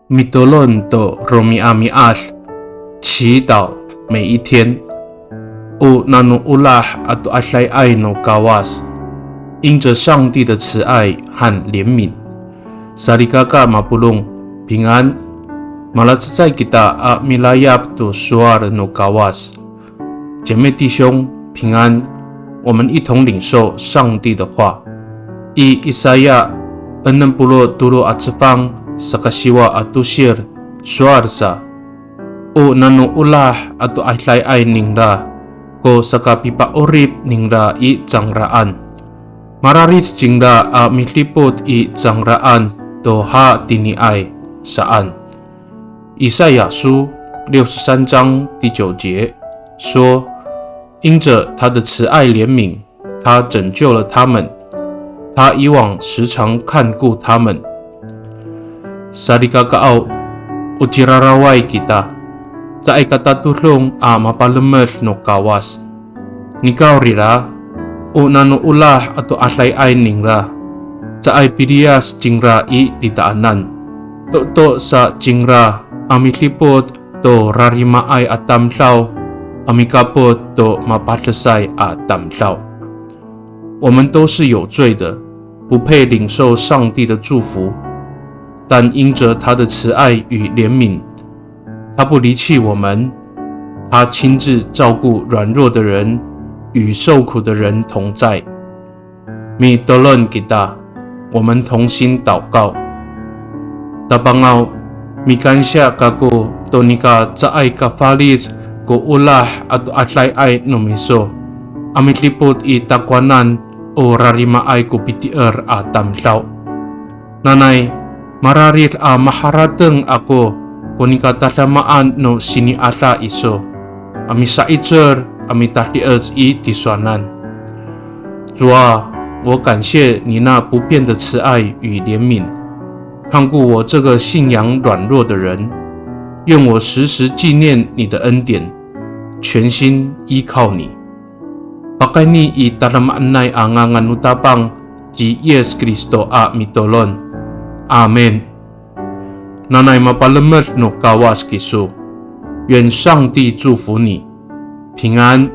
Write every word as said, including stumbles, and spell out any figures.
Mitolon to romi'ami'ad, 祈祷每一天。O nano olah ato adayay no Kawas, 因着上帝的慈爱和怜悯。Salikaka mapolong, 平安。Malacecay kita a milayap to sowal no Kawas. 姐妹弟兄，平安。我们一同领受上帝的话。I Isaya enem polo' tolo a cefang, saka siwa a tosil, sowal sa. O nano olah ato adayay ningra ko sakapipa'orip ningra i cangraan, mararid cingra a midipot i cangraan to hatiniay saan. 以赛亚书六十三章第九节说，因着他的慈爱怜悯，他拯救了他们，他以往时常看顾他们。Salikakaaw, o ciraraway kita, caay ka tatodong a mapalemed no Kawas. Nikawrira, o nano olah ato adayay ningra, caay piliyas cingra i titaanan. Toto sa cingra a midipot to rarimaay a tamdaw, a mikapot to mapadesay a tamdaw. 我们都是有罪的，不配领受上帝的祝福，但因着他的慈爱与怜悯，他不离弃我们，他亲自照顾软弱的人，与受苦的人同在。Mitolon kita, 我们同心祷告。Tapangaw, mikansiya kako to nika caay ka falic ko olah ato adayay no miso a midipot i takowanan o rarimaay ko pitier a tamdaw. Nanay, mararid a maharateng ako ko nika tadamaan no sini'ada iso a misa'icel a mitadiec i tisowanan. 主啊，我感谢你那不变的慈爱与怜悯，看顾我这个信仰软弱的人。愿我时时纪念你的恩典，全心依靠你。Pakayni i tadamaanay a ngangan no Tapang ci Yis Kristo a mitolon. Amin. Nanay mapalemed no Kawas kiso. 愿上帝祝福你，平安。